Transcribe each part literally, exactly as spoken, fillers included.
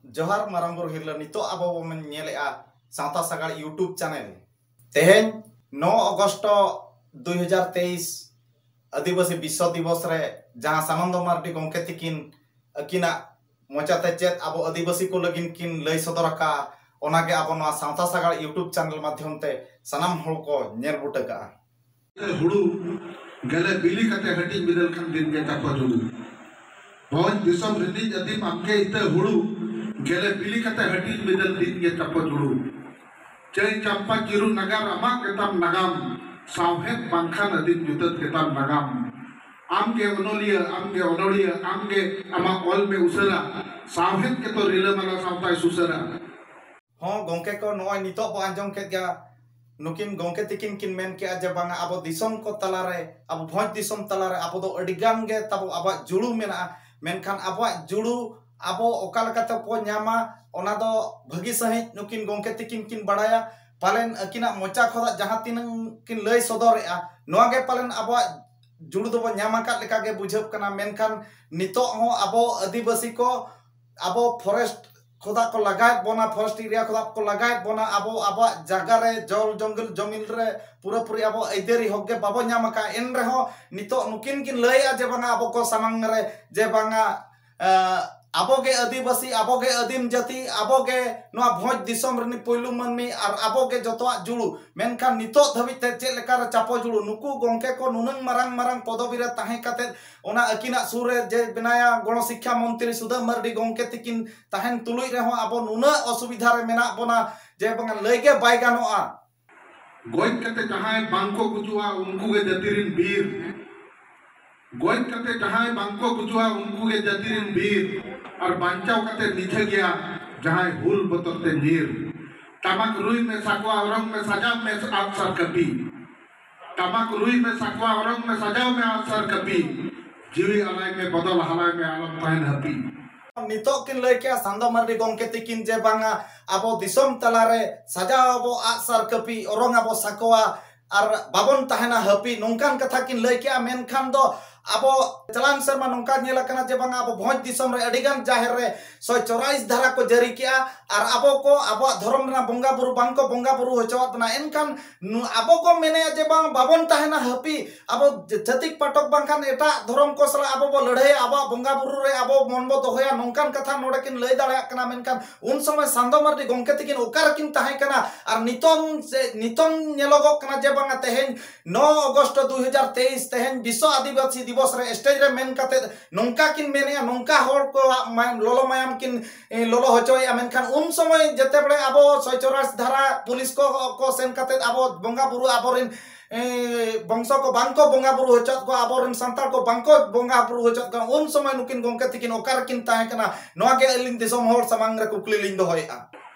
ᱡᱚᱦᱟᱨ ᱢᱟᱨᱟᱝ ᱵᱩᱨᱩ ᱦᱤᱨᱞᱟᱹ, ᱱᱤᱛᱚᱜ ᱟᱵᱚ ᱵᱚᱱ ᱧᱮᱞᱮᱜᱼᱟ ᱥᱟᱶᱛᱟ ᱥᱟᱜᱟᱲ YouTube channel᱾ ᱛᱮᱦᱮᱧ ᱱᱚ ᱚᱜᱚᱥᱴ ᱫᱩᱭ ᱦᱟᱡᱟᱨ ᱛᱮᱭᱤᱥ ᱟᱹᱫᱤᱵᱟᱹᱥᱤ ᱵᱤᱥᱥᱚ ᱫᱤᱵᱚᱥ ᱨᱮ ᱡᱟᱦᱟᱸ ᱥᱟᱱᱚᱱᱫᱚ ᱢᱟᱨᱰᱤ ᱜᱚᱢᱠᱮ ᱛᱤᱠᱤᱱ ᱟᱹᱠᱤᱱᱟᱜ ᱢᱚᱪᱟᱛᱮ ᱪᱮᱫ ᱟᱵᱚ ᱟᱹᱫᱤᱵᱟᱹᱥᱤ ᱠᱚ ᱞᱟᱹᱜᱤᱫ ᱠᱤᱱ ᱞᱟᱹᱭ ᱥᱚᱫᱚᱨ ᱟᱠᱟᱫᱼᱟ, ᱚᱱᱟᱜᱮ ᱟᱵᱚ ᱱᱚᱣᱟ ᱥᱟᱶᱛᱟ ᱥᱟᱜᱟᱲ YouTube channel ᱢᱟᱫᱽᱫᱷᱚᱢ ᱛᱮ ᱥᱟᱱᱟᱢ ᱦᱚᱲ ᱠᱚ ᱧᱮᱞ ᱵᱩᱴᱟᱹ ᱠᱟᱜᱼᱟ᱾ ᱦᱩᱲᱩ ᱜᱮᱞᱮ ᱵᱤᱞᱤ ᱠᱟᱛᱮ ᱦᱟᱹᱴᱤᱧ ᱵᱤᱫᱟᱹᱞ ᱠᱷᱟᱱ ᱫᱤᱱ ᱜᱮ ᱪᱟᱯᱚ ᱡᱩᱲᱩ᱾ ᱵᱷᱚᱸᱡᱽ ᱫᱤᱥᱚᱢ ᱨᱤᱱᱤᱡ ᱟᱹᱫᱤᱢ ᱟᱢᱜᱮ ᱤᱛᱟᱹ ᱦᱩᱲᱩ ᱜᱮᱞᱮ ᱵᱤᱞᱤ ᱠᱟᱛᱮ ᱦᱟᱹᱴᱤᱧ ᱵᱤᱫᱟᱹᱞ ᱫᱤᱱ ᱜᱮ ᱪᱟᱯᱚ ᱡᱩᱲᱩ᱾ ᱪᱟᱹᱭ ᱪᱟᱢᱯᱟ ᱪᱤᱨᱩ ᱱᱟᱜᱟᱨ ᱟᱢᱟᱜ ᱜᱮᱛᱟᱢ ᱱᱟᱜᱟᱢ, ᱥᱟᱶᱦᱮᱫ ᱵᱟᱝᱠᱷᱟᱱ ᱟᱹᱫᱤᱢ ᱧᱩᱛᱟᱹᱛ ᱜᱮᱛᱟᱢ ᱱᱟᱜᱟᱢ᱾ ᱟᱢᱜᱮ ᱚᱱᱚᱞᱤᱭᱟᱹ, ᱟᱢᱜᱮ ᱚᱱᱚᱲᱤᱭᱟᱹ, ᱟᱢᱜᱮ ᱟᱢᱟᱜ ᱚᱞ ᱢᱮ ᱩᱥᱟᱹᱨᱟ, ᱥᱟᱶᱦᱮᱫ ᱜᱮᱛᱚ ᱨᱤᱞᱟᱹᱢᱟᱞᱟ ᱥᱟᱶᱛᱟᱭ ᱥᱩᱥᱟᱹᱨᱟ᱾ ᱦᱚᱸ ᱜᱚᱢᱠᱮ ᱠᱚ, ᱱᱚᱜᱼᱚᱭ ᱱᱤᱛᱚᱜ ᱵᱚ ᱟᱸᱡᱚᱢ ᱠᱮᱫ ᱜᱮᱭᱟ, ᱱᱩᱠᱤᱱ ᱜᱚᱢᱠᱮ ᱛᱤᱠᱤᱱ ᱠᱤᱱ ᱢᱮᱱ ᱠᱮᱜᱼᱟ ᱡᱮ ᱵᱟᱝᱟ, ᱟᱵᱚ ᱫᱤᱥᱚᱢ ᱠᱚ ᱛᱟᱞᱟᱨᱮ, ᱟᱵᱚ ᱵᱷᱚᱸᱡᱽ ᱫᱤᱥᱚᱢ ᱛᱟᱞᱟᱨᱮ ᱟᱵᱚ ᱫᱚ ᱟᱹᱰᱤ ᱜᱟᱱ ᱜᱮ ᱛᱟᱵᱚ ᱟᱵᱚᱣᱟᱜ ᱡᱩᱲᱩ ᱢᱮᱱᱟᱜᱼᱟ, ᱢᱮᱱᱠᱷᱟᱱ ᱟᱵᱚᱣᱟᱜ ᱡᱩᱲᱩ ᱟᱵᱚ ᱚᱠᱟ ᱞᱮᱠᱟ ᱛᱮᱵᱚ ᱧᱟᱢᱟ, ᱚᱱᱟ ᱫᱚ ᱵᱷᱟᱹᱜᱤ ᱥᱟᱺᱦᱤᱡ ᱱᱩᱠᱤᱱ ᱜᱚᱢᱠᱮ ᱛᱤᱠᱤᱱ ᱠᱤᱱ ᱵᱟᱲᱟᱭᱟ᱾ ᱯᱟᱞᱮᱱ ᱟᱹᱠᱤᱱᱟᱜ ᱢᱚᱪᱟ ᱠᱷᱚᱱᱟᱜ ᱡᱟᱦᱟᱸ ᱛᱤᱱᱟᱹᱜ ᱠᱤᱱ ᱞᱟᱹᱭ ᱥᱚᱫᱚᱨᱮᱜᱼᱟ, ᱱᱚᱣᱟ ᱜᱮ ᱯᱟᱞᱮᱱ ᱟᱵᱚᱣᱟᱜ ᱡᱩᱲᱩ ᱫᱚᱵᱚ ᱧᱟᱢ ᱟᱠᱟᱫ ᱞᱮᱠᱟ ᱜᱮ ᱵᱩᱡᱷᱟᱹᱜ ᱠᱟᱱᱟ᱾ ᱢᱮᱱᱠᱷᱟᱱ ᱱᱤᱛᱚᱜ ᱦᱚᱸ ᱟᱵᱚ ᱟᱹᱫᱤᱵᱟᱹᱥᱤ ᱠᱚ, ᱟᱵᱚ forest ᱠᱷᱚᱫᱟ ᱠᱚ ᱞᱟᱜᱟᱭᱮᱫ ᱵᱚᱱᱟ, forest area ᱠᱷᱚᱫᱟ ᱠᱚ ᱞᱟᱜᱟᱭᱮᱫ ᱵᱚᱱᱟ, ᱟᱵᱚ ᱟᱵᱚᱣᱟᱜ ᱡᱟᱭᱜᱟ ᱨᱮ, ᱡᱚᱞ ᱡᱚᱝᱜᱚᱞ ᱡᱚᱢᱤᱱ ᱨᱮ ᱯᱩᱨᱟᱹᱯᱩᱨᱤ ᱟᱵᱚ ᱟᱹᱭᱫᱟᱹᱨᱤ ᱦᱚᱠ ᱜᱮ ᱵᱟᱵᱚ ᱧᱟᱢ ᱟᱠᱟᱫᱼᱟ᱾ ᱮᱱ ᱨᱮᱦᱚᱸ ᱱᱤᱛᱚᱜ ᱱᱩᱠᱤᱱ ᱠᱤᱱ ᱞᱟᱹᱭᱮᱜᱼᱟ ᱡᱮ ᱵᱟᱝᱟ, ᱟᱵᱚ ᱠᱚ ᱥᱟᱢᱟᱝ ᱨᱮ ᱡᱮ ᱵᱟᱝᱟ, ᱮ, ᱟᱵᱚ ᱜᱮ ᱟᱹᱫᱤᱵᱟᱹᱥᱤ, ᱟᱵᱚ ᱜᱮ ᱟᱹᱫᱤᱢ ᱡᱟᱹᱛᱤ, ᱟᱵᱚ ᱜᱮ ᱱᱚᱣᱟ ᱵᱷᱚᱸᱡᱽ ᱫᱤᱥᱚᱢ ᱨᱤᱱᱤᱡ ᱯᱩᱭᱞᱩ ᱢᱟᱹᱱᱢᱤ ᱟᱨ ᱟᱵᱚ ᱜᱮ ᱡᱚᱛᱚᱣᱟᱜ ᱡᱩᱲᱩ᱾ ᱢᱮᱱᱠᱷᱟᱱ ᱱᱤᱛᱚᱜ ᱫᱷᱟᱹᱵᱤᱡ ᱛᱮ ᱪᱮᱫ ᱞᱮᱠᱟ ᱨᱮ ᱪᱟᱯᱚ ᱡᱩᱲᱩ? ᱱᱩᱠᱩ ᱜᱚᱢᱠᱮ ᱠᱚ ᱱᱩᱱᱟᱹᱝ ᱢᱟᱨᱟᱝ ᱢᱟᱨᱟᱝ ᱯᱚᱫᱚᱵᱤ ᱨᱮ ᱛᱟᱦᱮᱸ ᱠᱟᱛᱮᱫ ᱚᱱᱟ ᱟᱹᱠᱤᱱᱟᱜ ᱥᱩᱨ ᱨᱮ ᱡᱮ ᱢᱮᱱᱟᱭᱟ ᱜᱚᱲᱚ ᱥᱤᱠᱠᱷᱟ ᱢᱚᱱᱛᱨᱤ ᱥᱩᱫᱷᱟᱹ ᱢᱟᱨᱰᱤ ᱜᱚᱢᱠᱮ ᱛᱤᱠᱤᱱ ᱛᱟᱦᱮᱱ ᱛᱩᱞᱩᱡ ᱨᱮᱦᱚᱸ ᱟᱵᱚ ᱱᱩᱱᱟᱹᱜ ᱚᱥᱩᱵᱤᱫᱷᱟ ᱨᱮ ᱢᱮᱱᱟᱜ ᱵᱚᱱᱟ ᱡᱮ ᱵᱟᱝᱟ, ᱞᱟᱹᱭ ᱜᱮ ᱵᱟᱭ ᱜᱟᱱᱚᱜᱼᱟ᱾ ᱜᱚᱡ ᱠᱟᱛᱮ ᱡᱟᱦᱟᱸᱭ ᱵᱟᱝ ᱠᱚ ᱜᱩᱡᱩᱜᱼᱟ, ᱩᱱᱠᱩ ᱜᱮ ᱡᱟᱹᱛᱤ ᱨᱤᱱ ᱵᱤᱨ᱾ ᱜᱚᱡ ᱠᱟᱛᱮ ᱡᱟᱦᱟᱸᱭ ᱵᱟᱝ ᱠᱚ ᱜᱩᱡᱩᱜᱼᱟ, ᱩᱱᱠᱩ ᱜᱮ ᱡᱟᱹᱛᱤ ᱨᱤᱱ ᱵᱤᱨ᱾ ᱟᱨ ᱵᱟᱧᱪᱟᱣ ᱠᱟᱛᱮ ᱢᱤᱪᱷᱟᱹ ᱜᱮᱭᱟ ᱡᱟᱦᱟᱸᱭ ᱦᱩᱞ ᱵᱚᱛᱚᱨ ᱛᱮ ᱧᱤᱨ᱾ ᱴᱟᱢᱟᱠ ᱨᱩᱭ ᱢᱮ, ᱥᱟᱠᱣᱟ ᱚᱨᱚᱝ ᱢᱮ, ᱥᱟᱡᱟᱣ ᱢᱮ ᱟᱜᱼᱥᱟᱨ ᱠᱟᱹᱯᱤ᱾ ᱴᱟᱢᱟᱠ ᱨᱩᱭ ᱢᱮ, ᱥᱟᱠᱣᱟ ᱚᱨᱚᱝ ᱢᱮ, ᱥᱟᱡᱟᱣ ᱢᱮ ᱟᱜᱼᱥᱟᱨ ᱠᱟᱹᱯᱤ᱾ ᱡᱤᱣᱤ ᱟᱞᱟᱭ ᱢᱮ, ᱵᱚᱫᱚᱞ ᱦᱟᱞᱟᱭ ᱢᱮ, ᱟᱞᱚᱢ ᱛᱟᱦᱮᱱ ᱦᱟᱹᱯᱤ᱾ ᱱᱤᱛᱚᱜ ᱠᱤᱱ ᱞᱟᱹᱭ ᱠᱮᱜᱼᱟ ᱥᱟᱱᱫᱚ ᱢᱟᱨᱰᱤ ᱜᱚᱢᱠᱮ ᱛᱤᱠᱤᱱ ᱡᱮ ᱵᱟᱝᱟ, ᱟᱵᱚ ᱫᱤᱥᱚᱢ ᱛᱟᱞᱟᱨᱮ ᱥᱟᱡᱟᱣ ᱟᱵᱚ ᱟᱜᱼᱥᱟᱨ ᱠᱟᱹᱯᱤ, ᱚᱨᱚᱝ ᱟᱵᱚ ᱥᱟᱠᱣᱟ, ᱟᱨ ᱵᱟᱵᱚᱱ ᱛᱟᱦᱮᱱᱟ ᱦᱟᱹᱯᱤ, ᱱᱚᱝᱠᱟᱱ ᱠᱟᱛᱷᱟ ᱠᱤᱱ ᱞᱟᱹᱭ ᱠᱮᱜᱼᱟ᱾ ᱢᱮᱱᱠᱷᱟᱱ ᱫᱚ ᱟᱵᱚ ᱪᱟᱞᱟᱣᱮᱱ ᱥᱮᱨᱢᱟ ᱱᱚᱝᱠᱟ ᱧᱮᱞ ᱟᱠᱟᱱᱟ ᱡᱮ ᱵᱟᱝᱟ ᱟᱵᱚ ᱵᱷᱚᱸᱡᱽ ᱫᱤᱥᱚᱢ ᱨᱮ ᱟᱹᱰᱤᱜᱟᱱ ᱡᱟᱦᱮᱨ ᱨᱮ ᱥᱚᱭ ᱪᱚᱣᱨᱟᱭᱤᱥ ᱫᱷᱟᱨᱟ ᱠᱚ ᱡᱟᱹᱨᱤ ᱠᱮᱜᱼᱟ, ᱟᱨ ᱟᱵᱚ ᱠᱚ ᱟᱵᱚᱣᱟᱜ ᱫᱷᱚᱨᱚᱢ ᱨᱮᱱᱟᱜ ᱵᱚᱸᱜᱟ ᱵᱩᱨᱩ ᱵᱟᱝᱠᱚ ᱵᱚᱸᱜᱟ ᱵᱩᱨᱩ ᱦᱚᱪᱚᱣᱟᱫ ᱵᱚᱱᱟ᱾ ᱮᱱᱠᱷᱟᱱ ᱱᱩ-, ᱟᱵᱚ ᱠᱚ ᱢᱮᱱᱮᱜᱼᱟ ᱡᱮ ᱵᱟᱝ, ᱵᱟᱵᱚᱱ ᱛᱟᱦᱮᱱᱟ ᱦᱟᱹᱯᱤ, ᱟᱵᱚ ᱪᱷᱟᱹᱛᱤᱠ ᱯᱟᱴᱚᱠ ᱵᱟᱝᱠᱷᱟᱱ ᱮᱴᱟᱜ ᱫᱷᱚᱨᱚᱢ ᱠᱚ ᱥᱟᱞᱟᱜ ᱟᱵᱚ ᱵᱚ ᱞᱟᱹᱲᱦᱟᱹᱭᱟ, ᱟᱵᱚᱣᱟᱜ ᱵᱚᱸᱜᱟ ᱵᱩᱨᱩ ᱨᱮ ᱟᱵᱚ ᱢᱚᱱ ᱵᱚ ᱫᱚᱦᱚᱭᱟ, ᱱᱚᱝᱠᱟᱱ ᱠᱟᱛᱷᱟ ᱱᱚᱰᱮ ᱠᱤᱱ ᱞᱟᱹᱭ ᱫᱟᱲᱮᱭᱟᱜ ᱠᱟᱱᱟ, ᱢᱮᱱᱠᱷᱟᱱ ᱩᱱ ᱥᱚᱢᱚᱭ ᱥᱟᱱᱫᱚ ᱢᱟᱨᱰᱤ ᱜᱚᱢᱠᱮ ᱛᱟᱹᱠᱤᱱ ᱚᱠᱟ ᱨᱮᱠᱤᱱ ᱛᱟᱦᱮᱸ ᱠᱟᱱᱟ? ᱟᱨ ᱱᱤᱛᱚᱝ ᱥᱮ, ᱱᱤᱛᱚᱝ ᱧᱮᱞᱚᱜᱚᱜ ᱠᱟᱱᱟ ᱡᱮ ᱵᱟᱝᱟ ᱛᱮᱦᱮᱧ ᱱᱚ ᱚᱜᱚᱥᱴ ᱫᱩ ᱦᱟᱡᱟᱨ ᱛᱮᱭᱤᱥ, ᱛᱮᱦᱮᱧ ᱵᱤᱥᱥᱚ ᱟᱹᱫᱤᱵᱟᱹᱥᱤ ᱫᱤᱵᱚᱥ ᱨᱮ ᱥᱴᱮᱡ ᱨᱮ ᱢᱮᱱ ᱠᱟᱛᱮ ᱱᱚᱝᱠᱟ ᱠᱤᱱ ᱢᱮᱱᱮᱜᱼᱟ, ᱱᱚᱝᱠᱟ ᱦᱚᱲ ᱠᱚᱣᱟᱜ ᱢᱟ-, ᱞᱚᱞᱚ ᱢᱟᱭᱟᱢ ᱠᱤᱱ, ᱮ, ᱞᱚᱞᱚ ᱦᱚᱪᱚᱭᱮᱜᱼᱟ, ᱢᱮᱱᱠᱷᱟᱱ ᱩᱱ ᱥᱚᱢᱚᱭ ᱡᱮᱛᱮ ᱵᱮᱲᱮ ᱟᱵᱚ ᱥᱚᱭ ᱪᱚᱣᱨᱟᱭᱤᱥ ᱫᱷᱟᱨᱟ ᱯᱩᱞᱤᱥ ᱠᱚ, ᱠᱚ ᱥᱮᱱ ᱠᱟᱛᱮ ᱟᱵᱚ ᱵᱚᱸᱜᱟ ᱵᱩᱨᱩ ᱟᱵᱚᱨᱮᱱ, ᱮ, ᱵᱚᱝᱥᱚ ᱠᱚ ᱵᱟᱝᱠᱚ ᱵᱚᱸᱜᱟ ᱵᱩᱨᱩ ᱦᱚᱪᱚᱭᱮᱫ ᱠᱚᱣᱟ, ᱟᱵᱚᱨᱮᱱ ᱥᱟᱱᱛᱟᱲ ᱠᱚ ᱵᱟᱝᱠᱚ ᱵᱚᱸᱜᱟ ᱵᱩᱨᱩ ᱦᱚᱪᱚᱭᱮᱫ ᱠᱚᱣᱟ, ᱩᱱ ᱥᱚᱢᱚᱭ ᱱᱩᱠᱤᱱ ᱜᱚᱢᱠᱮ ᱛᱤᱠᱤᱱ ᱚᱠᱟ ᱨᱮᱠᱤᱱ ᱛᱟᱦᱮᱸ ᱠᱟᱱᱟ? ᱱᱚᱣᱟ ᱜᱮ ᱟᱹᱞᱤᱧ ᱫᱤᱥᱚᱢ ᱦᱚᱲ ᱥᱟᱢᱟᱝ ᱨᱮ ᱠᱩᱠᱞᱤ ᱞᱤᱧ ᱫᱚᱦᱚᱭᱮᱫᱼᱟ᱾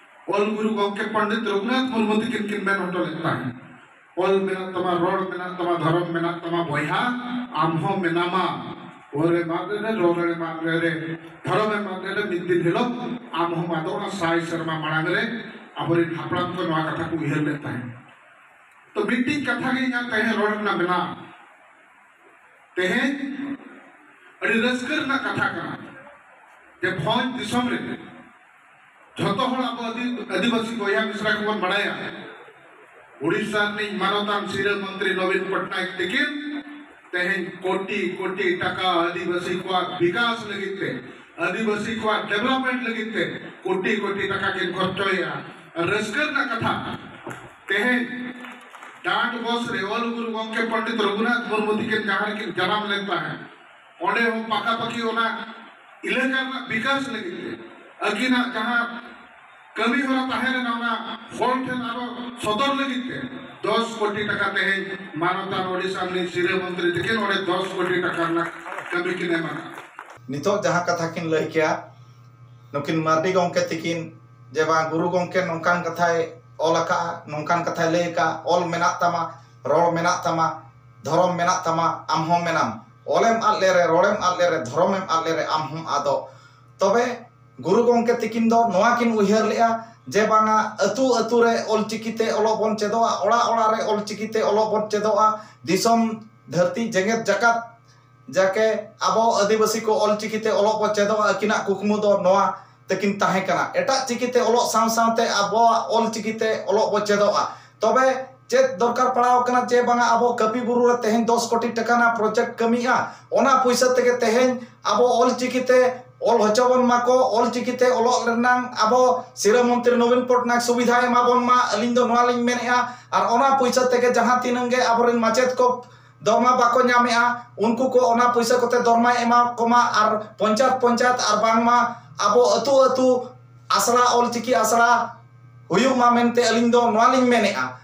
ᱚᱞ ᱜᱩᱨᱩ ᱜᱚᱢᱠᱮ ᱯᱚᱱᱰᱤᱛ ᱨᱚᱜᱷᱩᱱᱟᱛᱷ ᱢᱩᱨᱢᱩ ᱛᱤᱠᱤᱱ ᱠᱤᱱ ᱢᱮᱱ ᱦᱚᱴᱚ ᱞᱮᱫ ᱛᱟᱦᱮᱸᱫ, "ᱚᱞ ᱢᱮᱱᱟᱜ ᱛᱟᱢᱟ, ᱨᱚᱲ ᱢᱮᱱᱟᱜ ᱛᱟᱢᱟ, ᱫᱷᱚᱨᱚᱢ ᱢᱮᱱᱟᱜ ᱛᱟᱢᱟ ᱵᱚᱭᱦᱟ, ᱟᱢ ᱦᱚᱸ ᱢᱮᱱᱟᱢᱟ᱾ ᱚᱞ ᱮᱢ ᱟᱫ ᱞᱮᱨᱮ, ᱨᱚᱲ ᱮᱢ ᱟᱫ ᱞᱮᱨᱮ, ᱫᱷᱚᱨᱚᱢ ᱮᱢ ᱟᱫ ᱞᱮᱨᱮ, ᱢᱤᱫ ᱫᱤᱱ ᱦᱤᱞᱳᱜ ᱟᱢ ᱦᱚᱸᱢ ᱟᱫᱚᱜᱼᱟ᱾" ᱥᱟᱭ ᱥᱮᱨᱢᱟ ᱢᱟᱲᱟᱝ ᱨᱮ ᱟᱵᱚᱨᱮᱱ ᱦᱟᱯᱲᱟᱢ ᱠᱚ ᱱᱚᱣᱟ ᱠᱟᱛᱷᱟ ᱠᱚ ᱩᱭᱦᱟᱹᱨ ᱞᱮᱫ ᱛᱟᱦᱮᱸᱫ᱾ ᱛᱚ ᱢᱤᱫᱴᱤᱡ ᱠᱟᱛᱷᱟ ᱜᱮ ᱤᱧᱟᱹᱜ ᱛᱮᱦᱮᱧ ᱨᱚᱲ ᱨᱮᱱᱟᱜ ᱢᱮᱱᱟᱜᱼᱟ᱾ ᱛᱮᱦᱮᱧ ᱟᱹᱰᱤ ᱨᱟᱹᱥᱠᱟᱹ ᱨᱮᱱᱟᱜ ᱠᱟᱛᱷᱟ ᱠᱟᱱᱟ ᱡᱮ ᱵᱷᱚᱸᱡᱽ ᱫᱤᱥᱚᱢ ᱨᱮ ᱡᱷᱚᱛᱚ ᱦᱚᱲ ᱟᱵᱚ ᱟᱹᱫᱤ-, ᱟᱹᱫᱤᱵᱟᱹᱥᱤ ᱵᱚᱭᱦᱟ ᱢᱤᱥᱨᱟ ᱠᱚᱵᱚᱱ ᱵᱟᱲᱟᱭᱟ, ᱩᱲᱤᱥᱥᱟ ᱨᱤᱱᱤᱡ ᱢᱟᱱᱚᱛᱟᱱ ᱥᱤᱨᱟᱹ ᱢᱚᱱᱛᱨᱤ ᱱᱚᱵᱤᱱ ᱯᱚᱴᱱᱟᱭᱮᱠ ᱛᱤᱠᱤᱱ ᱛᱮᱦᱮᱧ ᱠᱳᱴᱤ ᱠᱳᱴᱤ ᱴᱟᱠᱟ ᱟᱹᱫᱤᱵᱟᱹᱥᱤ ᱠᱚᱣᱟᱜ ᱵᱤᱠᱟᱥ ᱞᱟᱹᱜᱤᱫ ᱛᱮ, ᱟᱹᱫᱤᱵᱟᱹᱥᱤ ᱠᱚᱣᱟᱜ ᱰᱮᱵᱷᱞᱚᱯᱢᱮᱱᱴ ᱞᱟᱹᱜᱤᱫ ᱛᱮ ᱠᱳᱴᱤ ᱠᱳᱴᱤ ᱴᱟᱠᱟ ᱠᱤᱱ ᱠᱷᱚᱨᱪᱚᱭᱮᱫᱼᱟ᱾ ᱨᱟᱹᱥᱠᱟᱹ ᱨᱮᱱᱟᱜ ᱠᱟᱛᱷᱟ, ᱛᱮᱦᱮᱧ ᱰᱟᱸᱰ ᱵᱚᱥ ᱨᱮ ᱚᱞ ᱜᱩᱨᱩ ᱜᱚᱢᱠᱮ ᱯᱚᱱᱰᱤᱛ ᱨᱚᱜᱷᱩᱱᱟᱛᱷ ᱢᱩᱨᱢᱩ ᱛᱤᱠᱤᱱ ᱡᱟᱦᱟᱸ ᱨᱮᱠᱤᱱ ᱡᱟᱱᱟᱢ ᱞᱮᱱ ᱛᱟᱦᱮᱸᱫ, ᱚᱸᱰᱮ ᱦᱚᱸ ᱯᱟᱠᱟᱯᱟᱠᱤ ᱚᱱᱟ ᱮᱞᱟᱠᱟ ᱨᱮᱱᱟᱜ ᱵᱤᱠᱟᱥ ᱞᱟᱹᱜᱤᱫ ᱛᱮ ᱟᱹᱠᱤᱱᱟᱜ ᱡᱟᱦᱟᱸ ᱠᱟᱹᱢᱤ ᱦᱚᱨᱟ ᱛᱟᱦᱮᱸ ᱞᱮᱱᱟ, ᱚᱱᱟ ᱦᱚᱲ ᱴᱷᱮᱱ ᱟᱨᱚ ᱥᱚᱫᱚᱨ ᱞᱟᱹᱜᱤᱫ ᱛᱮ ᱫᱚᱥ ᱠᱳᱴᱤ ᱴᱟᱠᱟ ᱛᱮᱦᱮᱧ ᱢᱟᱱᱚᱛᱟᱱ ᱳᱰᱤᱥᱟ ᱨᱤᱱᱤᱡ ᱥᱤᱨᱟᱹ ᱢᱚᱱᱛᱨᱤ ᱛᱤᱠᱤᱱ ᱚᱸᱰᱮ ᱫᱚᱥ ᱠᱳᱴᱤ ᱴᱟᱠᱟ ᱨᱮᱱᱟᱜ ᱠᱟᱹᱢᱤ ᱠᱤᱱ ᱮᱢ ᱟᱠᱟᱫᱼᱟ᱾ ᱱᱤᱛᱚᱜ ᱡᱟᱦᱟᱸ ᱠᱟᱛᱷᱟ ᱠᱤᱱ ᱞᱟᱹᱭ ᱠᱮᱜᱼᱟ, ᱱᱩᱠᱤᱱ ᱢᱟᱨᱰᱤ ᱜᱚᱢᱠᱮ ᱛᱤᱠᱤᱱ, ᱡᱮ ᱵᱟᱝ ᱜᱩᱨᱩ ᱜᱚᱢᱠᱮ ᱱᱚᱝᱠᱟᱱ ᱠᱟᱛᱷᱟᱭ ᱚᱞ ᱟᱠᱟᱫᱼᱟ, ᱱᱚᱝᱠᱟᱱ ᱠᱟᱛᱷᱟᱭ ᱞᱟᱹᱭ ᱟᱠᱟᱫᱼᱟ, "ᱚᱞ ᱢᱮᱱᱟᱜ ᱛᱟᱢᱟ, ᱨᱚᱲ ᱢᱮᱱᱟᱜ ᱛᱟᱢᱟ, ᱫᱷᱚᱨᱚᱢ ᱢᱮᱱᱟᱜ ᱛᱟᱢᱟ, ᱟᱢ ᱦᱚᱸ ᱢᱮᱱᱟᱢ᱾ ᱚᱞᱮᱢ ᱟᱫ ᱞᱮᱨᱮ, ᱨᱚᱲᱮᱢ ᱟᱫ ᱞᱮᱨᱮ, ᱫᱷᱚᱨᱚᱢᱮᱢ ᱟᱫ ᱞᱮᱨᱮ, ᱟᱢ ᱦᱚᱸᱢ ᱟᱫᱚᱜ᱾" ᱛᱚᱵᱮ ᱜᱩᱨᱩ ᱜᱚᱢᱠᱮ ᱛᱤᱠᱤᱱ ᱫᱚ ᱱᱚᱣᱟ ᱠᱤᱱ ᱩᱭᱦᱟᱹᱨ ᱞᱮᱜᱼᱟ ᱡᱮ ᱵᱟᱝᱟ ᱟᱹᱛᱩ ᱟᱹᱛᱩ ᱨᱮ ᱚᱞᱪᱤᱠᱤ ᱛᱮ ᱚᱞᱚᱜ ᱵᱚᱱ ᱪᱮᱫᱚᱜᱼᱟ, ᱚᱲᱟᱜ ᱚᱲᱟᱜ ᱨᱮ ᱚᱞᱪᱤᱠᱤ ᱛᱮ ᱚᱞᱚᱜ ᱵᱚᱱ ᱪᱮᱫᱚᱜᱼᱟ, ᱫᱤᱥᱚᱢ ᱫᱷᱟᱹᱨᱛᱤ ᱡᱮᱜᱮᱛ ᱡᱟᱠᱟᱛ ᱡᱟᱠᱮ ᱟᱵᱚ ᱟᱹᱫᱤᱵᱟᱹᱥᱤ ᱠᱚ ᱚᱞᱪᱤᱠᱤ ᱛᱮ ᱚᱞᱚᱜ ᱵᱚ ᱪᱮᱫᱚᱜᱼᱟ, ᱟᱹᱠᱤᱱᱟᱜ ᱠᱩᱠᱢᱩ ᱫᱚ ᱱᱚᱣᱟ ᱛᱟᱹᱠᱤᱱ ᱛᱟᱦᱮᱸ ᱠᱟᱱᱟ, ᱮᱴᱟᱜ ᱪᱤᱠᱤ ᱛᱮ ᱚᱞᱚᱜ ᱥᱟᱶ ᱥᱟᱶᱛᱮ ᱟᱵᱚᱣᱟᱜ ᱚᱞᱪᱤᱠᱤ ᱛᱮ ᱚᱞᱚᱜ ᱵᱚ ᱪᱮᱫᱚᱜᱼᱟ᱾ ᱛᱚᱵᱮ ᱪᱮᱫ ᱫᱚᱨᱠᱟᱨ ᱯᱟᱲᱟᱣ ᱠᱟᱱᱟ ᱡᱮ ᱵᱟᱝᱟ ᱟᱵᱚ ᱠᱟᱹᱯᱤ ᱵᱩᱨᱩ ᱨᱮ ᱛᱮᱦᱮᱧ ᱫᱚᱥ ᱠᱳᱴᱤ ᱴᱟᱠᱟ ᱨᱮᱱᱟᱜ ᱯᱨᱚᱡᱮᱠᱴ ᱠᱟᱹᱢᱤᱜᱼᱟ, ᱚᱱᱟ ᱯᱩᱭᱥᱟᱹ ᱛᱮᱜᱮ ᱛᱮᱦᱮᱧ ᱟᱵᱚ ᱚᱞᱪᱤᱠᱤ ᱛᱮ ᱚᱞ ᱦᱚᱪᱚ ᱵᱚᱱ ᱢᱟᱠᱚ, ᱚᱞᱪᱤᱠᱤ ᱛᱮ ᱚᱞᱚᱜ ᱨᱮᱱᱟᱝ ᱟᱵᱚ ᱥᱤᱨᱟᱹ ᱢᱚᱱᱛᱨᱤ ᱱᱚᱵᱤᱱ ᱯᱚᱴᱱᱟᱭᱮᱠ ᱥᱩᱵᱤᱫᱷᱟ ᱮᱢᱟ ᱵᱚᱱ ᱢᱟ, ᱟᱹᱞᱤᱧ ᱫᱚ ᱱᱚᱣᱟ ᱞᱤᱧ ᱢᱮᱱᱮᱫᱼᱟ᱾ ᱟᱨ ᱚᱱᱟ ᱯᱩᱭᱥᱟᱹ ᱛᱮᱜᱮ ᱡᱟᱦᱟᱸ ᱛᱤᱱᱟᱹᱜ ᱜᱮ ᱟᱵᱚᱨᱮᱱ ᱢᱟᱪᱮᱫ ᱠᱚ ᱫᱚᱨᱢᱟ ᱵᱟᱠᱚ ᱧᱟᱢᱮᱫᱼᱟ, ᱩᱱᱠᱩ ᱠᱚ ᱚᱱᱟ ᱯᱩᱭᱥᱟᱹ ᱠᱚᱛᱮ ᱫᱚᱨᱢᱟᱭ ᱮᱢᱟ ᱠᱚᱢᱟ, ᱟᱨ ᱯᱚᱧᱪᱟᱭᱮᱛ ᱯᱚᱧᱪᱟᱭᱮᱛ ᱟᱨ ᱵᱟᱝᱢᱟ ᱟᱵᱚ ᱟᱹᱛᱩ ᱟᱹᱛᱩ ᱟᱥᱲᱟ, ᱚᱞᱪᱤᱠᱤ ᱟᱥᱲᱟ ᱦᱩᱭᱩᱜ ᱢᱟ ᱢᱮᱱᱛᱮ ᱟᱹᱞᱤᱧ ᱫᱚ ᱱᱚᱣᱟ ᱞᱤᱧ ᱢᱮᱱᱮᱫᱼᱟ᱾